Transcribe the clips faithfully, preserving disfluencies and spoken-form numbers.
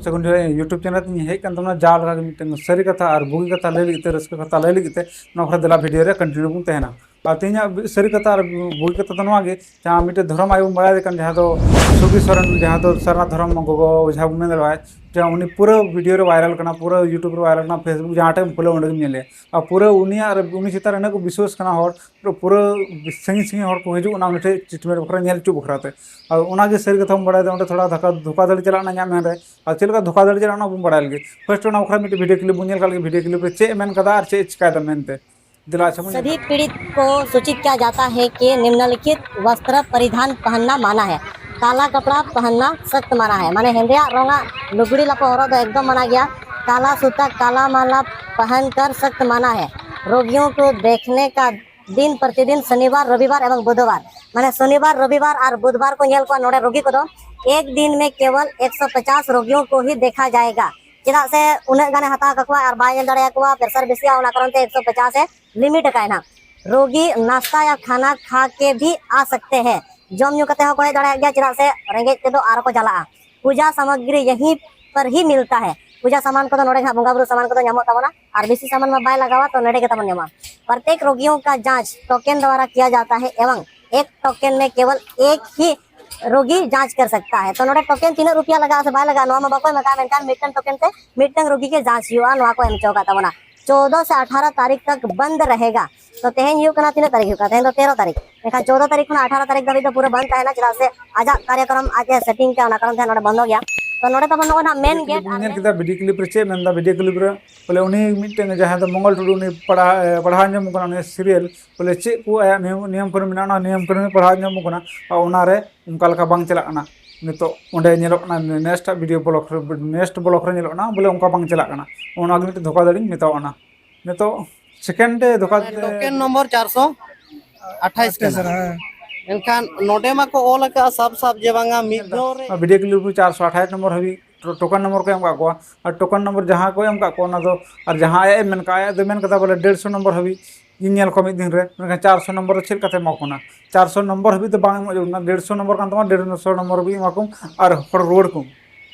ᱥᱟᱹᱜᱩᱱ ᱡᱚᱦᱟᱨ, YouTube channel ᱛᱮᱧ ᱦᱮᱡ ᱠᱟᱱ ᱛᱟᱵᱚᱱᱟ ᱡᱟᱣ ᱞᱮᱠᱟ ᱜᱮ ᱢᱤᱫᱴᱟᱝ ᱥᱟᱹᱨᱤ ᱠᱟᱛᱷᱟ ᱟᱨ ᱵᱩᱜᱤ ᱠᱟᱛᱷᱟ ᱞᱟᱹᱭ ᱞᱟᱹᱜᱤᱫ ᱛᱮ, ᱨᱟᱹᱥᱠᱟᱹ ᱠᱟᱛᱷᱟ ᱞᱟᱹᱭ ᱞᱟᱹᱜᱤᱫ ᱛᱮ᱾ ᱱᱚᱣᱟ ᱠᱚᱨᱮ ᱫᱮᱞᱟ ᱵᱷᱤᱰᱤᱭᱳ ᱨᱮ ᱠᱚᱱᱴᱤᱱᱤᱭᱩ ᱵᱚᱱ ᱛᱟᱦᱮᱱᱟ᱾ ᱟᱨ ᱛᱮᱦᱮᱧᱟᱜ ᱵᱤ- ᱥᱟᱹᱨᱤ ᱠᱟᱛᱷᱟ ᱟᱨ ᱵᱩᱜᱤ ᱠᱟᱛᱷᱟ ᱫᱚ ᱱᱚᱣᱟ ᱜᱮ, ᱡᱟᱦᱟᱸ ᱢᱤᱫᱴᱮᱱ ᱫᱷᱚᱨᱚᱢ ᱟᱭᱳ ᱵᱚᱱ ᱵᱟᱲᱟᱭ ᱠᱟᱱ, ᱡᱟᱦᱟᱸ ᱫᱚ ᱥᱩᱜᱤ ᱥᱚᱨᱮᱱ, ᱡᱟᱦᱟᱸ ᱫᱚ ᱥᱟᱨᱱᱟ ᱫᱷᱚᱨᱚᱢ ᱜᱚᱜᱚ ᱡᱟᱦᱟᱸ ᱵᱚᱱ ᱢᱮᱱ ᱫᱟᱲᱮᱭᱟᱜᱼᱟ, ᱡᱟᱦᱟᱸ ᱩᱱᱤ ᱯᱩᱨᱟᱹ ᱵᱷᱤᱰᱤᱭᱳ ᱨᱮ ᱵᱷᱟᱭᱨᱟᱞ ᱠᱟᱱᱟ, ᱯᱩᱨᱟᱹ YouTube ᱨᱮ ᱵᱷᱟᱭᱨᱟᱞ ᱠᱟᱱᱟ, Facebook ᱡᱟᱦᱟᱸ ᱴᱷᱮᱱ ᱠᱷᱩᱞᱟᱹᱣ ᱚᱸᱰᱮ ᱜᱮᱢ ᱧᱮᱞᱮᱭᱟ᱾ ᱟᱨ ᱯᱩᱨᱟᱹ ᱩᱱᱤᱭᱟᱜ ᱨᱮ, ᱩᱱᱤ ᱪᱮᱛᱟᱱ ᱨᱮ ᱤᱱᱟᱹ ᱠᱚ ᱵᱤᱥᱣᱟᱥ ᱠᱟᱱᱟ ᱦᱚᱲ, ᱯᱩᱨᱟᱹ ᱥᱟᱺᱜᱤᱧ ᱥᱟᱺᱜᱤᱧ ᱦᱚᱲ ᱠᱚ ᱦᱤᱡᱩᱜ ᱠᱟᱱᱟ ᱩᱱᱤ ᱴᱷᱮᱱ ᱴᱨᱤᱴᱢᱮᱱᱴ ᱵᱟᱠᱷᱨᱟ, ᱧᱮᱞ ᱦᱚᱪᱚ ᱵᱟᱠᱷᱨᱟ ᱛᱮ᱾ ᱟᱨ ᱚᱱᱟᱜᱮ ᱥᱟᱹᱨᱤ ᱠᱟᱛᱷᱟ ᱵᱚᱱ ᱵᱟᱲᱟᱭ ᱫᱟ, ᱚᱸᱰᱮ ᱛᱷᱚᱲᱟ ᱫᱷᱳᱠᱟ, ᱫᱷᱳᱠᱟᱫᱷᱟᱹᱲᱤ ᱪᱟᱞᱟᱜ ᱠᱟᱱᱟ ᱤᱧᱟᱹᱜ ᱢᱮᱱ ᱨᱮ᱾ ᱟᱨ ᱪᱮᱫ ᱞᱮᱠᱟ ᱫᱷᱳᱠᱟᱫᱷᱟᱹᱲᱤ ᱪᱟᱞᱟᱜ ᱠᱟᱱᱟ ᱵᱚᱱ ᱵᱟᱲᱟᱭ ᱞᱮᱜᱮ᱾ ᱯᱷᱟᱥᱴ ᱚᱱᱟ ᱵᱟᱠᱷᱨᱟ ᱢᱤᱫᱴᱮᱱ ᱵᱷᱤᱰᱤᱭᱳ ᱠᱞᱤᱯ ᱵᱚᱱ ᱧᱮᱞ ᱠᱟᱜ ᱞᱮᱜᱮ, ᱵᱷᱤᱰᱤᱭᱳ ᱠᱞᱤᱯ ᱨᱮ ᱪᱮᱫ ᱮ ᱢᱮᱱ ᱠᱟᱫᱟ ᱟᱨ ᱪᱮᱫ ᱮ ᱪᱤᱠᱟᱭ ᱫᱟ ᱢᱮᱱᱛᱮ᱾ ᱫᱮᱞᱟ ᱟᱪᱪᱷᱟ ᱵᱚᱱ ᱧᱮᱞᱟ᱾ सभी पीड़ित को सूचित किया जाता है कि निम्नलिखित वस्त्र परिधान पहनना माना है। काला कपड़ा पहनना सख्त मना है, माने ᱦᱮᱸᱫᱮᱭᱟᱜ ᱨᱚᱝᱟᱜ ᱞᱩᱜᱽᱲᱤ ᱞᱟᱯᱚ ᱦᱚᱨᱚᱜ ᱫᱚ ᱮᱠᱫᱚᱢ ᱢᱟᱱᱟ ᱜᱮᱭᱟ᱾ काला सूता, काला माला पहनकर सख्त मना है। रोगियों को देखने का दिन प्रतिदिन शनिवार, रविवार एवं बुधवार, ᱢᱟᱱᱮ ᱥᱚᱱᱤᱵᱟᱨ, ᱨᱚᱵᱤᱵᱟᱨ ᱟᱨ ᱵᱩᱫᱷᱵᱟᱨ ᱠᱚ ᱧᱮᱞ ᱠᱚᱣᱟ ᱱᱚᱰᱮ ᱨᱳᱜᱤ ᱠᱚᱫᱚ᱾ एक दिन में केवल एक सौ पचास रोगियों को ही देखा जाएगा। ᱪᱮᱫᱟᱜ ᱥᱮ ᱩᱱᱟᱹᱜ ᱜᱟᱱᱮ ᱦᱟᱛᱟᱣ ᱠᱟᱠᱚᱣᱟ ᱟᱨ ᱵᱟᱭ ᱧᱮᱞ ᱫᱟᱲᱮᱭᱟᱠᱚᱣᱟ, ᱯᱨᱮᱥᱟᱨ ᱵᱮᱥᱤᱭᱟ, ᱚᱱᱟ ᱠᱟᱨᱚᱱ ᱛᱮ ᱮᱠᱥᱚ ᱯᱚᱪᱟᱥ ᱮ ᱞᱤᱢᱤᱴ ᱟᱠᱟᱭ ᱱᱟ᱾ रोगी नाश्ता या खाना खा के भी आ सकते हैं, ᱡᱚᱢ ᱧᱩ ᱠᱟᱛᱮ ᱦᱚᱸᱠᱚ ᱦᱮᱡ ᱫᱟᱲᱮᱭᱟᱜ ᱜᱮᱭᱟ, ᱪᱮᱫᱟᱜ ᱥᱮ ᱨᱮᱸᱜᱮᱡ ᱛᱮᱫᱚ ᱟᱨ ᱠᱚ ᱪᱟᱞᱟᱜᱼᱟ᱾ पूजा सामग्री यहीं पर ही मिलता है, ᱯᱩᱡᱟ ᱥᱟᱢᱟᱱ ᱠᱚᱫᱚ ᱱᱚᱰᱮ ᱜᱮ ᱦᱟᱸᱜ ᱵᱚᱸᱜᱟ ᱵᱩᱨᱩ ᱥᱟᱢᱟᱱ ᱠᱚᱫᱚ ᱧᱟᱢᱚᱜ ᱛᱟᱵᱚᱱᱟ, ᱟᱨ ᱵᱮᱥᱤ ᱥᱟᱢᱟᱱ ᱢᱟ ᱵᱟᱭ ᱞᱟᱜᱟᱣᱟ, ᱛᱚ ᱱᱚᱰᱮ ᱜᱮ ᱛᱟᱵᱚᱱ ᱧᱟᱢᱚᱜᱼᱟ᱾ प्रत्येक रोगियों का जांच टोकन द्वारा किया जाता है एवं एक टोकन में केवल एक ही रोगी जांच कर सकता है। ᱛᱚ ᱱᱚᱰᱮ ᱴᱳᱠᱮᱱ ᱛᱤᱱᱟᱹᱜ ᱨᱩᱯᱤᱭᱟ ᱞᱟᱜᱟᱜᱼᱟ ᱥᱮ ᱵᱟᱭ ᱞᱟᱜᱟᱜᱼᱟ, ᱱᱚᱣᱟ ᱢᱟ ᱵᱟᱠᱚ ᱮᱢ ᱟᱠᱟᱫᱼᱟ, ᱢᱮᱱᱠᱷᱟᱱ ᱢᱤᱫᱴᱟᱝ ᱴᱳᱠᱮᱱ ᱛᱮ ᱢᱤᱫᱴᱟᱝ ᱨᱩᱜᱤ ᱜᱮ ᱡᱟᱸᱪ ᱦᱩᱭᱩᱜᱼᱟ, ᱱᱚᱣᱟ ᱠᱚ ᱮᱢ ᱦᱚᱪᱚ ᱟᱠᱟᱫ ᱛᱟᱵᱚᱱᱟ᱾ ᱪᱳᱫᱚ ᱥᱮ ᱟᱴᱷᱟᱨᱚ ᱛᱟᱹᱨᱤᱠᱷ ᱛᱚᱠ ᱵᱚᱱᱫ ᱨᱮᱦᱮᱜᱟ᱾ ᱛᱚ ᱛᱮᱦᱮᱧ ᱦᱩᱭᱩᱜ ᱠᱟᱱᱟ ᱛᱤᱱᱟᱹᱜ ᱛᱟᱹᱨᱤᱠᱷ ᱦᱩᱭᱩᱜ ᱠᱟᱱᱟ? ᱛᱮᱦᱮᱧ ᱫᱚ ᱛᱮᱨᱚ ᱛᱟᱹᱨᱤᱠᱷ᱾ ᱮᱱᱠᱷᱟᱱ ᱪᱳᱫᱚ ᱛᱟᱹᱨᱤᱠᱷ ᱠᱷᱚᱱᱟᱜ ᱟᱴᱷᱟᱨᱚ ᱛᱟᱹᱨᱤᱠᱷ ᱫᱷᱟᱹᱵᱤᱡ ᱫᱚ ᱯᱩᱨᱟᱹ ᱵᱚᱱᱫ ᱛᱟᱦᱮᱱᱟ, ᱪᱮᱫᱟᱜ ᱥᱮ ᱟᱡᱟᱜ ᱠᱟᱨᱭᱚᱠᱨᱚᱢ ᱟᱡ ᱮ ᱥᱮᱴᱤᱝ ᱠᱟᱜᱼᱟ, ᱚᱱᱟ ᱠᱟᱨᱚᱱ ᱛᱮ ᱱᱚᱰᱮ ᱵᱚᱱᱫᱚ ᱜᱮᱭᱟ᱾ ᱛᱚ ᱱᱚᱰᱮ ᱛᱟᱵᱚᱱ ᱱᱚᱜᱼᱚᱭ ᱱᱟᱜ ᱢᱮᱱ ᱜᱮᱴ ᱟᱨ ᱧᱮᱞ ᱢᱮᱱ ᱠᱮᱫᱟ ᱵᱷᱤᱰᱤᱭᱳ ᱠᱞᱤᱯ ᱨᱮ ᱪᱮᱫ ᱢᱮᱱᱫᱟ, ᱵᱷᱤᱰᱤᱭᱳ ᱠᱞᱤᱯ ᱨᱮ ᱵᱚᱞᱮ ᱩᱱᱤ ᱢᱤᱫᱴᱮᱱ ᱡᱟᱦᱟᱸᱭ ᱫᱚ ᱢᱚᱝᱜᱚᱞ ᱴᱩᱰᱩ, ᱩᱱᱤ ᱯᱟᱲᱦᱟᱣ ᱯᱟᱲᱦᱟᱣ ᱟᱸᱡᱚᱢ ᱠᱟᱱᱟ ᱩᱱᱤ ᱥᱤᱨᱤᱭᱟᱞ, ᱵᱚᱞᱮ ᱪᱮᱫ ᱠᱚ ᱟᱭᱟᱜ ᱱᱤᱭᱚᱢ ᱱᱤᱭᱚᱢ ᱠᱟᱹᱱᱩᱱ ᱢᱮᱱᱟᱜᱼᱟ, ᱚᱱᱟ ᱱᱤᱭᱚᱢ ᱠᱟᱹᱱᱩᱱ ᱯᱟᱲᱦᱟᱣ ᱟᱸᱡᱚᱢ ᱠᱟᱱᱟ᱾ ᱟᱨ ᱚᱱᱟᱨᱮ ᱚᱱᱠᱟ ᱞᱮᱠᱟ ᱵᱟᱝ ᱪᱟᱞᱟᱜ ᱠᱟᱱᱟ᱾ ᱱᱤᱛᱚᱜ ᱚᱸᱰᱮ ᱧᱮᱞᱚᱜ ᱠᱟᱱᱟ, ᱱᱮᱠᱥᱴ ᱵᱷᱤᱰᱤᱭᱳ ᱵᱞᱚᱜ ᱨᱮ, ᱱᱮᱠᱥᱴ ᱵᱞᱚᱜ ᱨᱮ ᱧᱮᱞᱚᱜ ᱠᱟᱱᱟ ᱵᱚᱞᱮ ᱚᱱᱠᱟ ᱵᱟᱝ ᱪᱟᱞᱟᱜ ᱠᱟᱱᱟ᱾ ᱚᱱᱟ ᱜᱮ ᱢᱤᱫᱴᱮᱱ ᱫᱷᱳᱠᱟᱫᱷᱟᱹᱲᱤᱧ ᱢᱮᱛᱟᱣᱟᱜ ᱠᱟᱱᱟ᱾ ᱱᱤᱛᱚᱜ ᱥᱮᱠᱮᱱᱰ ᱨᱮ ᱫᱷᱳᱠᱟ ᱴᱳᱠᱮᱱ ᱱᱚᱢᱵᱚᱨ ᱪᱟᱨᱥᱚ ᱟᱴᱷᱟᱭᱤᱥ ᱠᱟᱱᱟ᱾ ᱮᱱᱠᱷᱟᱱ ᱱᱚᱰᱮ ᱢᱟᱠᱚ ᱚᱞ ᱟᱠᱟᱫᱼᱟ ᱥᱟᱵ ᱥᱟᱵ ᱡᱮ ᱵᱟᱝᱟ ᱢᱤᱫ ᱫᱷᱟᱣ ᱨᱮ ᱵᱷᱤᱰᱤᱭᱳ ᱠᱞᱤᱯ ᱨᱮ ᱪᱟᱨᱥᱚ ᱟᱴᱷᱟᱭᱤᱥ ᱱᱚᱢᱵᱚᱨ ᱦᱟᱹᱵᱤᱡ ᱴᱳ- ᱴᱳᱠᱮᱱ ᱱᱚᱢᱵᱚᱨ ᱠᱚ ᱮᱢ ᱟᱠᱟᱫ ᱠᱚᱣᱟ᱾ ᱟᱨ ᱴᱳᱠᱮᱱ ᱱᱚᱢᱵᱚᱨ ᱡᱟᱦᱟᱸ ᱠᱚ ᱮᱢ ᱟᱠᱟᱫ ᱠᱚᱣᱟ, ᱚᱱᱟ ᱫᱚ ᱟᱨ ᱡᱟᱦᱟᱸ ᱟᱡ ᱮ ᱢᱮᱱ ᱠᱟᱜᱼᱟ, ᱟᱡ ᱫᱚ ᱢᱮᱱ ᱠᱟᱫᱟ ᱵᱚᱞᱮ ᱰᱮᱲᱥᱚ ᱱᱚᱢᱵᱚᱨ ᱦᱟᱹᱵᱤᱡ ᱤᱧ ᱧᱮᱞ ᱠᱚᱣᱟ ᱢᱤᱫ ᱫᱤᱱ ᱨᱮ, ᱢᱮᱱᱠᱷᱟᱱ ᱪᱟᱨᱥᱚ ᱱᱚᱢᱵᱚᱨ ᱫᱚ ᱪᱮᱫ ᱞᱮᱠᱟᱛᱮ ᱮᱢᱟ ᱠᱚ ᱠᱟᱱᱟ? ᱪᱟᱨᱥᱚ ᱱᱚᱢᱵᱚᱨ ᱦᱟᱹᱵᱤᱡ ᱫᱚ ᱵᱟᱝ ᱮᱢᱚᱜ ᱡᱟᱹᱨᱩᱲ ᱠᱟᱱᱟ, ᱰᱮᱲᱥᱚ ᱱᱚᱢᱵᱚᱨ ᱠᱟᱱ ᱛᱟᱢᱟ, ᱰᱮᱲᱥᱚ ᱱᱚᱢᱵᱚᱨ ᱦᱟᱹᱵᱤᱡ ᱮᱢᱟ ᱠᱚᱢ ᱟᱨ ᱦᱚᱲ ᱨᱩᱣᱟᱹᱲ ᱠᱚᱢ᱾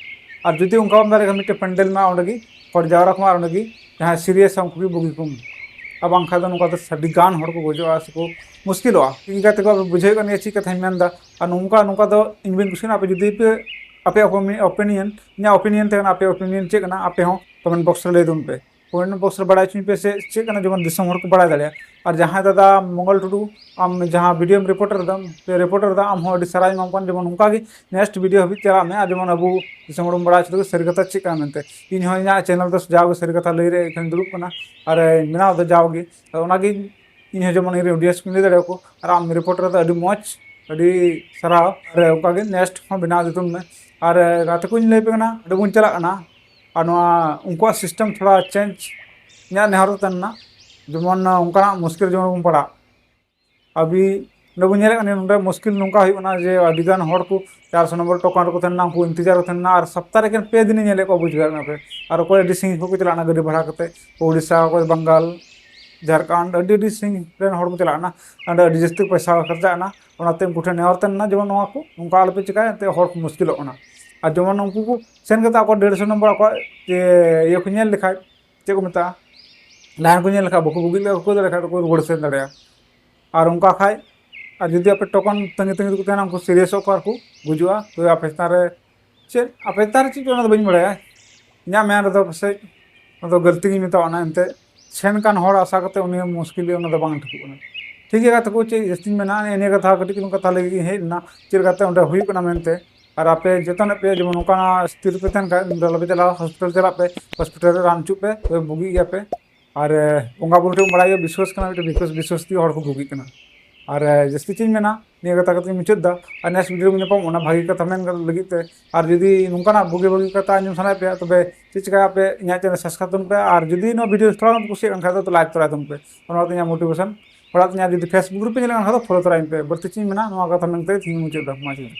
ᱟᱨ ᱡᱩᱫᱤ ᱚᱱᱠᱟ ᱵᱟᱢ ᱫᱟᱲᱮᱭᱟᱜ ᱠᱷᱟᱱ, ᱢᱤᱫᱴᱮᱱ ᱯᱮᱱᱰᱮᱞ ᱢᱮᱱᱟᱜᱼᱟ, ᱚᱸᱰᱮ ᱜᱮ ᱦᱚᱲ ᱡᱟᱣᱨᱟ ᱠᱚᱢᱟ ᱟᱨ ᱚᱸᱰᱮ ᱜᱮ ᱡᱟᱦᱟᱸᱭ ᱥᱤᱨᱤᱭᱟᱥᱟ ᱩᱱᱠᱩ ᱜᱮ ᱵᱩᱜᱤ ᱠᱚᱢ᱾ ᱟᱨ ᱵᱟᱝᱠᱷᱟᱱ ᱫᱚ ᱱᱚᱝᱠᱟ ᱫᱚ ᱟᱹᱰᱤ ᱜᱟᱱ ᱦᱚᱲ ᱠᱚ ᱜᱚᱡᱚᱜᱼᱟ ᱥᱮᱠᱚ ᱢᱩᱥᱠᱤᱞᱚᱜᱼᱟ᱾ ᱴᱷᱤᱠ ᱜᱮᱭᱟ, ᱛᱮᱠᱚ ᱟᱯᱮ ᱵᱩᱡᱷᱟᱹᱣ ᱠᱟᱱ ᱜᱮᱭᱟ ᱪᱮᱫ ᱠᱟᱛᱷᱟᱧ ᱢᱮᱱᱫᱟ᱾ ᱟᱨ ᱱᱚᱝᱠᱟ ᱱᱚᱝᱠᱟ ᱫᱚ ᱤᱧ ᱵᱟᱹᱧ ᱠᱩᱥᱤᱭᱟᱜᱼᱟ᱾ ᱟᱯᱮ ᱡᱩᱫᱤ ᱯᱮ, ᱟᱯᱮᱭᱟᱜ opinion, ᱤᱧᱟᱹᱜ opinion ᱛᱟᱦᱮᱸ ᱠᱟᱱᱟ, ᱟᱯᱮᱭᱟᱜ opinion ᱪᱮᱫ ᱠᱟᱱᱟ, ᱟᱯᱮ ᱦᱚᱸ comment box ᱨᱮ ᱞᱟᱹᱭ ᱛᱟᱵᱚᱱ ᱯᱮ, comment box ᱨᱮ ᱵᱟᱲᱟᱭ ᱦᱚᱪᱚᱧ ᱯᱮ ᱥᱮ ᱪᱮᱫ ᱠᱟᱱᱟ, ᱡᱮᱢᱚᱱ ᱫᱤᱥᱚᱢ ᱦᱚᱲ ᱠᱚ ᱵᱟᱲᱟᱭ ᱫᱟᱲᱮᱭᱟᱜᱼᱟ᱾ ᱟᱨ ᱡᱟᱦᱟᱸᱭ ᱫᱟᱫᱟ ᱢᱚᱝᱜᱚᱞ ᱴᱩᱰᱩ, ᱟᱢ ᱡᱟᱦᱟᱸ videoᱢ reporter ᱫᱟᱢ, reporter ᱫᱟ, ᱟᱢ ᱦᱚᱸ ᱟᱹᱰᱤ ᱥᱟᱨᱦᱟᱣ ᱤᱧ ᱮᱢᱟᱢ ᱠᱟᱱᱟ᱾ ᱡᱮᱢᱚᱱ ᱚᱱᱠᱟ ᱜᱮ next video ᱦᱟᱹᱵᱤᱡ ᱪᱟᱞᱟᱜ ᱢᱮ, ᱟᱨ ᱡᱮᱢᱚᱱ ᱟᱵᱚ ᱫᱤᱥᱚᱢ ᱦᱚᱲ ᱵᱚᱱ ᱵᱟᱲᱟᱭ ᱦᱚᱪᱚ ᱫᱟᱲᱮ ᱥᱟᱹᱨᱤ ᱠᱟᱛᱷᱟ ᱪᱮᱫ ᱠᱟᱱᱟ ᱢᱮᱱᱛᱮ᱾ ᱤᱧ ᱦᱚᱸ ᱤᱧᱟᱹᱜ channel ᱫᱚ ᱡᱟᱣᱜᱮ ᱥᱟᱹᱨᱤ ᱠᱟᱛᱷᱟ ᱞᱟᱹᱭ ᱨᱮ ᱮᱠᱷᱟᱱ ᱫᱩᱲᱩᱵ ᱠᱟᱱᱟ, ᱟᱨ ᱵᱮᱱᱟᱣ ᱫᱚ ᱡᱟᱣᱜᱮ᱾ ᱟᱫᱚ ᱚᱱᱟᱜᱮ ᱤᱧ ᱦᱚᱸ ᱡᱮᱢᱚᱱ ᱤᱧ ᱨᱮᱱ audience ᱠᱚᱧ ᱞᱟᱹᱭ ᱫᱟᱲᱮᱭᱟᱠᱚ, ᱟᱨ ᱟᱢ reporter ᱫᱚ ᱟᱹᱰᱤ ᱢᱚᱡᱽ, ᱟᱹᱰᱤ ᱥᱟᱨᱦᱟᱣ᱾ ᱟᱨ ᱚᱱᱠᱟᱜᱮ next ᱦᱚᱸ ᱵᱮᱱᱟᱣ ᱤᱫᱤ ᱛᱟᱵᱚᱱ ᱢᱮ᱾ ᱟᱨ ᱜᱟᱛᱮ ᱠᱚᱧ ᱞᱟᱹᱭ ᱟᱯᱮ ᱠᱟᱱᱟ, ᱚᱸᱰᱮ ᱵᱚᱱ ᱪᱟᱞᱟᱜ ᱠᱟᱱᱟ, ᱟᱨ ᱱᱚᱣᱟ ᱩᱱᱠᱩᱣᱟᱜ system ᱛᱷᱚᱲᱟ change ᱤᱧᱟᱹᱜ ᱱᱮᱦᱚᱨ ᱫᱚ ᱛᱟᱦᱮᱱᱟ, ᱡᱮᱢᱚᱱ ᱚᱱᱠᱟᱱᱟᱜ ᱢᱩᱥᱠᱤᱞ ᱡᱮᱢᱚᱱ ᱵᱚᱱ ᱯᱟᱲᱟᱜ᱾ ᱟᱵᱤ ᱱᱚᱰᱮ ᱵᱚᱱ ᱧᱮᱞᱮᱫ ᱠᱟᱱᱟ, ᱱᱚᱰᱮ ᱢᱩᱥᱠᱤᱞ ᱱᱚᱝᱠᱟ ᱦᱩᱭᱩᱜ ᱠᱟᱱᱟ ᱡᱮ ᱟᱹᱰᱤᱜᱟᱱ ᱦᱚᱲ ᱠᱚ ᱪᱟᱨᱥᱚ ᱱᱚᱢᱵᱚᱨ ᱴᱳᱠᱟᱱ ᱨᱮᱠᱚ ᱛᱟᱦᱮᱱᱟ, ᱩᱱᱠᱩ ᱤᱱᱛᱮᱡᱟᱨ ᱨᱮᱠᱚ ᱛᱟᱦᱮᱱᱟ, ᱟᱨ ᱥᱚᱯᱛᱟ ᱨᱮ ᱮᱠᱮᱱ ᱯᱮ ᱫᱤᱱᱮ ᱧᱮᱞᱮᱫ ᱠᱚᱣᱟ, ᱵᱩᱡᱽ ᱫᱟᱲᱮᱭᱟᱜ ᱠᱟᱱᱟ ᱯᱮ᱾ ᱟᱨ ᱚᱠᱚᱭ ᱟᱹᱰᱤ ᱥᱟᱺᱜᱤᱧ ᱠᱷᱚᱱ ᱠᱚ ᱪᱟᱞᱟᱜ ᱠᱟᱱᱟ ᱜᱟᱹᱰᱤ ᱵᱷᱟᱲᱟ ᱠᱟᱛᱮ, ᱩᱲᱤᱥᱥᱟ, ᱚᱠᱚᱭ ᱵᱟᱝᱜᱟᱞ, ᱡᱷᱟᱲᱠᱷᱚᱸᱰ, ᱟᱹᱰᱤ ᱟᱹᱰᱤ ᱥᱟᱺᱜᱤᱧ ᱨᱮᱱ ᱦᱚᱲ ᱠᱚ ᱪᱟᱞᱟᱜ ᱠᱟᱱᱟ, ᱚᱸᱰᱮ ᱟᱹᱰᱤ ᱡᱟᱹᱥᱛᱤ ᱯᱚᱭᱥᱟ ᱠᱷᱚᱨᱪᱟᱜ ᱠᱟᱱᱟ᱾ ᱚᱱᱟᱛᱮ ᱩᱱᱠᱩ ᱴᱷᱮᱱ ᱱᱮᱦᱚᱨ ᱛᱟᱦᱮᱱᱟ, ᱡᱮᱢᱚᱱ ᱱᱚᱣᱟ ᱠᱚ ᱱᱚᱝᱠᱟ ᱟᱞᱚᱯᱮ ᱪᱤᱠᱟᱹᱭᱟ, ᱮᱱᱛᱮ ᱦᱚᱲ ᱠᱚ ᱢᱩᱥᱠᱤᱞᱚᱜ ᱠᱟᱱᱟ᱾ ᱟᱨ ᱡᱮᱢᱚᱱ ᱩᱱᱠᱩ ᱠᱚ ᱥᱮᱱ ᱠᱟᱛᱮ ᱟᱠᱚ ᱰᱮᱲᱥᱚ ᱱᱚᱢᱵᱚᱨ ᱟᱠᱚᱣᱟᱜ ᱡᱮ ᱤᱭᱟᱹ ᱠᱚ ᱧᱮᱞ ᱞᱮᱠᱷᱟᱡ, ᱪᱮᱫ ᱠᱚ ᱢᱮᱛᱟᱜᱼᱟ, line ᱠᱚ ᱧᱮᱞ ᱞᱮᱠᱷᱟᱡ ᱵᱟᱠᱚ ᱵᱩᱜᱤ ᱞᱮᱠᱟ ᱠᱚ ᱫᱟᱲᱮᱭᱟᱜ ᱠᱷᱟᱡ ᱫᱚᱠᱚ ᱨᱩᱣᱟᱹᱲ ᱥᱮᱱ ᱫᱟᱲᱮᱭᱟᱜᱼᱟ᱾ ᱟᱨ ᱚᱱᱠᱟ ᱠᱷᱟᱡ, ᱟᱨ ᱡᱩᱫᱤ ᱟᱯᱮ ᱴᱳᱠᱚᱱ ᱛᱟᱺᱜᱤ ᱛᱟᱺᱜᱤ ᱛᱮᱠᱚ ᱛᱟᱦᱮᱱᱟ, ᱩᱱᱠᱩ ᱥᱤᱨᱤᱭᱟᱥᱚᱜ ᱠᱚ ᱟᱨ ᱠᱚ ᱜᱩᱡᱩᱜᱼᱟ᱾ ᱛᱚᱵᱮ ᱟᱯᱮ ᱪᱮᱛᱟᱱ ᱨᱮ ᱪᱮᱫ, ᱟᱯᱮ ᱪᱮᱛᱟᱱ ᱨᱮ ᱪᱮᱫ ᱪᱚ, ᱚᱱᱟ ᱫᱚ ᱵᱟᱹᱧ ᱵᱟᱲᱟᱭᱟ᱾ ᱤᱧᱟᱹᱜ ᱢᱮᱱ ᱨᱮᱫᱚ ᱯᱟᱥᱮᱡ ᱚᱱᱟ ᱫᱚ ᱜᱟᱹᱞᱛᱤ ᱜᱤᱧ ᱢᱮᱛᱟᱣᱟᱜᱼᱟ᱾ ᱮᱱᱛᱮᱫ ᱥᱮᱱ ᱠᱟᱱ ᱦᱚᱲ ᱟᱥᱟ ᱠᱟᱛᱮ ᱩᱱᱤ ᱢᱩᱥᱠᱤᱞ ᱜᱮ, ᱚᱱᱟ ᱫᱚ ᱵᱟᱝ ᱴᱷᱤᱠᱚᱜ ᱠᱟᱱᱟ᱾ ᱴᱷᱤᱠ ᱜᱮᱭᱟ ᱜᱟᱛᱮ ᱠᱚ, ᱪᱮᱫ ᱡᱟᱹᱥᱛᱤᱧ ᱢᱮᱱᱟ, ᱱᱤᱭᱟᱹ ᱠᱟᱛᱷᱟ ᱠᱟᱹᱴᱤᱡ ᱪᱩᱞᱩᱝ ᱠᱟᱛᱷᱟ ᱞᱟᱹᱜᱤᱫ ᱜᱤᱧ ᱦᱮᱡ ᱞᱮᱱᱟ, ᱪᱮᱫ ᱞᱮᱠᱟᱛᱮ ᱚᱸᱰᱮ ᱦᱩᱭᱩᱜ ᱠᱟᱱᱟ ᱢᱮᱱᱛᱮ᱾ ᱟᱨ ᱟᱯᱮ ᱡᱚᱛᱚᱱᱟᱜ ᱯᱮ, ᱡᱮᱢᱚᱱ ᱚᱱᱠᱟᱱᱟᱜ ᱥᱛᱷᱤᱨ ᱯᱮ ᱛᱟᱦᱮᱱ ᱠᱷᱟᱡ, ᱟᱞᱚᱯᱮ ᱪᱟᱞᱟᱜᱼᱟ, ᱦᱚᱥᱯᱤᱴᱟᱞ ᱪᱟᱞᱟᱜ ᱯᱮ, ᱦᱚᱥᱯᱤᱴᱟᱞ ᱨᱮ ᱨᱟᱱ ᱦᱚᱪᱚᱜ ᱯᱮ, ᱛᱚᱵᱮ ᱵᱩᱜᱤᱜ ᱜᱮᱭᱟᱯᱮ᱾ ᱟᱨ ᱵᱚᱸᱜᱟ ᱵᱩᱨᱩ ᱴᱷᱮᱱ ᱵᱟᱲᱟᱭ ᱜᱮ ᱵᱤᱥᱣᱟᱥ ᱠᱟᱱᱟ, ᱢᱤᱫᱴᱮᱱ ᱵᱤᱥᱣᱟᱥ, ᱵᱤᱥᱣᱟᱥ ᱛᱮᱜᱮ ᱦᱚᱲ ᱠᱚ ᱵᱩᱜᱤᱜ ᱠᱟᱱᱟ᱾ ᱟᱨ ᱡᱟᱹᱥᱛᱤ ᱪᱮᱫ ᱤᱧ ᱢᱮᱱᱟ, ᱱᱤᱭᱟᱹ ᱠᱟᱛᱷᱟ ᱠᱟᱛᱮ ᱤᱧ ᱢᱩᱪᱟᱹᱫ ᱮᱫᱟ᱾ ᱟᱨ next video ᱨᱮ ᱧᱟᱯᱟᱢ, ᱚᱱᱟ ᱵᱷᱟᱜᱤ ᱠᱟᱛᱷᱟ ᱢᱮᱱ ᱞᱟᱹᱜᱤᱫ ᱛᱮ᱾ ᱟᱨ ᱡᱩᱫᱤ ᱱᱚᱝᱠᱟᱱᱟᱜ ᱵᱩᱜᱤ ᱵᱩᱜᱤ ᱠᱟᱛᱷᱟ ᱟᱸᱡᱚᱢ ᱥᱟᱱᱟᱭᱮᱫ ᱯᱮᱭᱟ, ᱛᱚᱵᱮ ᱪᱮᱫ ᱪᱤᱠᱟᱹᱭᱟ ᱯᱮ, ᱤᱧᱟᱹᱜ channel subscribe ᱛᱟᱵᱚᱱ ᱯᱮ᱾ ᱟᱨ ᱡᱩᱫᱤ ᱱᱚᱣᱟ video ᱛᱷᱚᱲᱟ ᱜᱟᱱ ᱯᱮ ᱠᱩᱥᱤᱭᱟᱜ ᱠᱟᱱ ᱠᱷᱟᱡ ᱫᱚ like ᱛᱚᱨᱟᱭ ᱛᱟᱵᱚᱱ ᱯᱮ, ᱚᱱᱟ ᱫᱚ ᱤᱧᱟᱹᱜ motivation᱾ ᱚᱲᱟᱜ ᱛᱮ ᱤᱧᱟᱹᱜ ᱡᱩᱫᱤ Facebook group ᱯᱮ ᱧᱮᱞᱮᱫ ᱠᱟᱱ ᱠᱷᱟᱡ ᱫᱚ follow ᱛᱚᱨᱟᱭᱤᱧ ᱯᱮ᱾ ᱵᱟᱹᱲᱛᱤ ᱪᱮᱫ ᱤᱧ ᱢᱮᱱᱟ, ᱱᱚᱣᱟ ᱠᱟᱛᱷᱟ ᱢᱮᱱ ᱠᱟᱛᱮ ᱤᱧ ᱢᱩᱪᱟᱹᱫ ᱮᱫᱟ᱾ ᱢᱟ ᱡᱚᱦᱟᱨ᱾